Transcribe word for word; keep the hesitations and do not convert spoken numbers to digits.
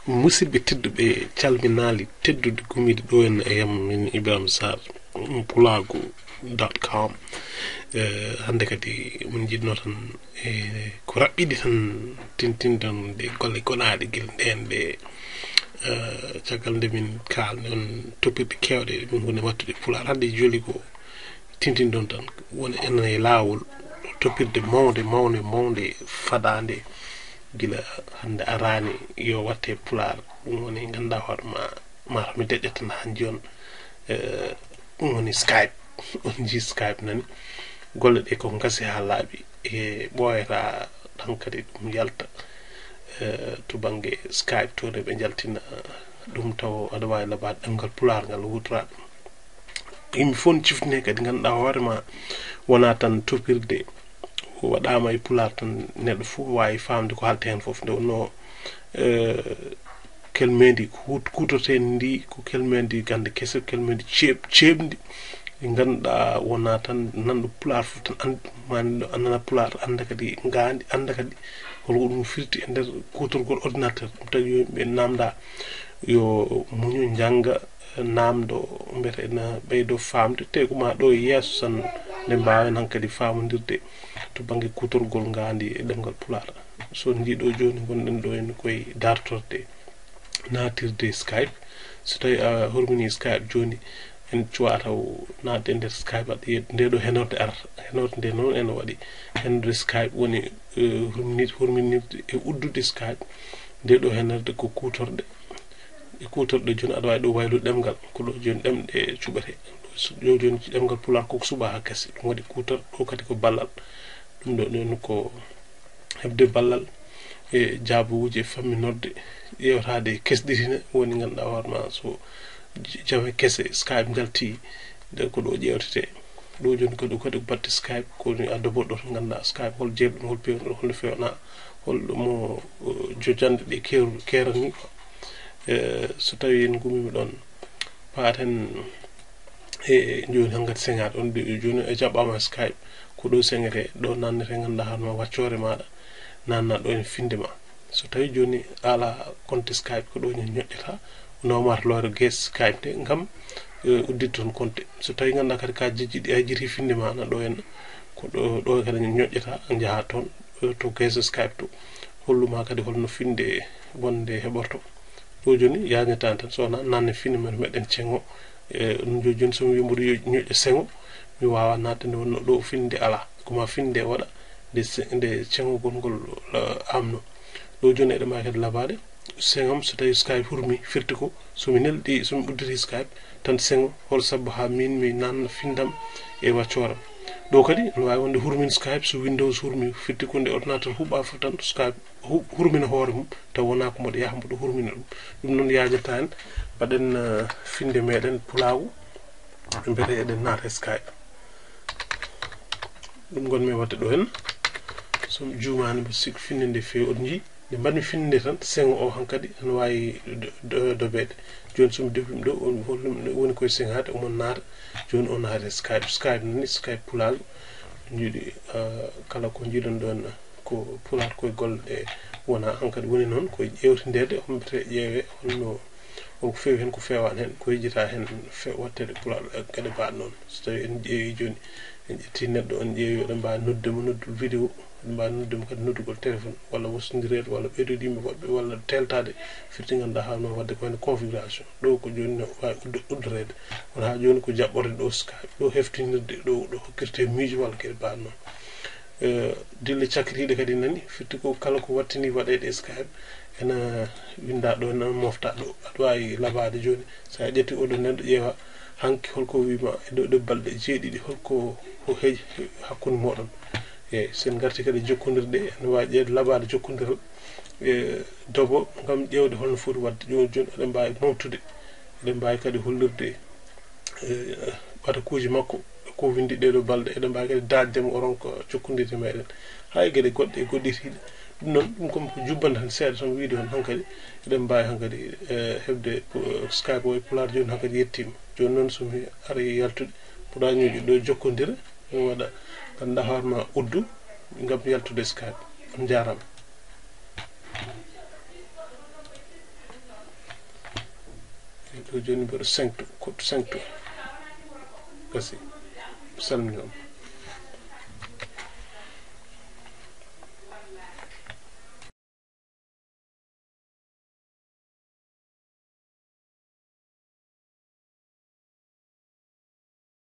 Musidɓe tedduɓe, calminaali teddude gumiiɗe ɗo en e yam min Ibrahima Sarr, pulaagu dot com. Eh, hannde kadi min njiɗno tan, eh, ko raɓɓiɗi tan tintinɗon ɗe golle goɗaaɗe gila ndeen ɗe, eh, caggal nde min kaalni on toppirɗe keewɗe ɗe min ngoni wattude Pulaar. Hannde joli ko tintinɗon tan woni enen e laawol toppirde mawnde, mawnde, mawnde fadaande gila hannde araani yo watte Pulaar. Ɗum woni ngannduɗaa hoore ma, ma mi deƴƴa tan haa njiyon, eh, ɗum woni Skype. On njii Skype nani. Golle ɗe ko ngasi haa laaɓi. E ɓooyata tan kadi ɗum yalta, eh, to bannge Skype to nde ɓe njaltina ɗum taw aɗa waawi labaade ɗemngal Pulaar ngal huutora ɗum. Yimɓe fof ne ciftine kadi ngannduɗaa hoore ma wonaa tan toppirde waɗaama e Pulaar tan neɗɗo fof waawi faamde ko haalta heen fof. Nde wonnoo, eh, kelmeendi ko huut-, kuutorteendi ndi, ko kelmeendi gannde kese, ko kelmeendi ceeɓ-, ceeɓndi, ɗi ngannduɗaa wonaa tan nanɗo Pulaar fof tan anndi, maa nanɗo annana Pulaar, annda kadi ngaandi, annda kadi holko ɗum firti e nder kuutorgol ordinateur. Ɗum tagi yo yimɓe naamnda, yo muño, njannga, naamndo, mbiyete ena ɓeydo faamde, te ko ma ɗo e yeeso tan nde mbaawen hankadi faamondirde to bannge kuutorgol ngaandi e ɗemngal Pulaar. So on njii ɗo jooni ngonɗen ɗo en koye dartorde, naatirde Skype. So tawi a hormini Skype jooni, en cuwa taw naatde nder Skype, aɗa yiya nde ɗo henorde arata. Henorde nde noon ene waɗi henorde Skype woni, eh, hormini-, horminirde e uddude Skype. Nde ɗo henorde ko kuutorɗe. E kuutorɗe jooni aɗa waawi ɗo waylude ɗemngal. Ko ɗo jooni ɗemɗe cuɓete. So ɗo jooni ɗemngal Pulaar ko suɓa haa gasi. Ɗum waɗi kuutor, ɗo kadi ko ballal. Ɗum ɗo noon ko heɓde ballal e jaabawuuji e famminorde ƴeewtaade e kesɗitina woni ngannduɗaa hoore ma so j-, jawe kese Skype njalti, nde ko ɗo ƴeewtete. Ɗo jooni kadi, kadi ko batte Skype, ko ni a doboɗo to ngannduɗaa Skype hol jeeɓɗum, hol peewɗum, hol feewna, hol mo, eh, jojanɗe ɗe keer-, keerani. Eh, so tawi en ngumiima ɗoon, paaten e jooni hankadi seŋaade on, jooni a jaɓɓaama Skype, ko ɗo seŋete, ɗo naannete, ngannduɗaa hoore ma waccoore maaɗa, naanna ɗo en finnde ma. So tawi jooni a alaa compte Skype, ko ɗo ñoƴƴata, nawmaata looyre gees Skype nde, ngam, eh, udditde toon compte. So tawi ngannduɗaa kadi ka jejjiɗi, a yejjiti finnde ma na ɗo en, ko ɗo, ɗo kadi ñoƴƴata, njaha toon, eh, to gees Skype to, holluma kadi holno finnde wonde heɓorto. Ɗo jooni yaañataani tan, so wonaa naanne finnde men meɗen ceŋo. E, ɗum jo-, jooni so mi wii mboɗo yo-, ñoƴƴa seŋo, mi waawaa naatde nde wonnoo ɗo finnde alaa. Ko maa finnde waɗa nde se-, nde ceŋogol ngol, eh, amno. Ɗo jooni eɗen mbaawi kadi labaade, seŋam so tawii Skype hurmi, firti ko so mi neldi, so mi udditi Skype tan seŋo, hol sabu haa miin mi naatna finndam e waccooram. Ɗo kadi ene waawi wonde hurmin Skype, so Windows hurmi, firti ko nde ordinateur huɓɓaa fof tan Skype hu-, hurmina hoore mum, taw wonaa ko mboɗo yaha mboɗo hurmina ɗum. Ɗum noon yaajataa en, mbaɗen, eh, finnde meɗen pulaagu, mbete eɗen naata e Skype. Ɗum ngonmi waɗde ɗo heen, so mi juumaani, mboɗo sikki finnde nde feewi, oɗon njii, nde mbaɗmi finnde nde tan, seŋo o hankadi ene waawi do-, do-, dobeede. Jooni so mi depii ɗo, on hollum ɗo woni koye seŋaade, omo naata, jooni o naata e Skype. Skype nani, Skype pulaagu, njiɗi, eh, kala ko njiɗon ɗoon, ko Pulaar koye golle ɗe wona hankadi woni noon, koye ƴeewtindeede, hommbete ƴeewe, holno, holko feewi heen, ko feewaani heen, ko yejjita heen fe-, waɗteede Pulaar e geɗe mbaaɗe noon. So tawii en ƴeewi jooni, en ƴetti neɗɗo, en ƴeewi, eɗen mbaawi noddude mo noddugol vidéo, eɗen mbaawi noddude mo kadi noddugol téléphone, walla wostondireede, walla ɓeydude yimɓe woɗɓe, walla teeltaade, firti ngannduɗaa haa noon waɗde ko wayno configuration. Ɗo ko jooni no waawi uddo-, uddoreede. Kono haa jooni ko jaɓɓorde ɗo Skype, ɗo heftinirde, ɗo, ɗo hokkirte miijo walla geɗe mbaaɗe noon. Eh, dille cakkitiiɗe kadi nani, firti ko kala ko wattini waɗeede e Skype, ena winnda ɗo, ena mofta ɗo. Aɗa waawi labaade jooni, so a ƴetti oɗo neɗɗo, ƴeewa hanki holko wiima e dow ɗe balɗe jeeɗiɗi, holko ko heeji hakkunde mooɗon. E so en ngarti kadi jokkondirde, ene waawi ƴeewde labaade jokkondiral, e dobo ngam ƴeewde holno foti waɗde. Jooni jooni eɗen mbaawi moftude, eɗen mbaawi kadi hollirde, eh, ɓatakuuji makko ko winndi ɗee ɗoo balɗe, eɗen mbaawi kadi daajde mo o ronka jokkondirde meɗen. Haa e geɗe goɗɗe e goɗɗitiiɗe. Ɗum noon, ɗum kam ko jubbande tan seeɗa tan wiide on hankadi, eɗen mbaawi hankadi, eh, heɓde, eh, Skype o e Pulaar jooni hankadi yettiima. Jooni noon so mi arii yaltude, mboɗo ñoƴƴu ɗo jokkondire, mi waɗa ngannduɗaa hoore ma uddu ngam yaltude Skype. On njaaraama. Ɗo jooni mboɗo cinq to, code cinq to. Gasi. Mi salmini on.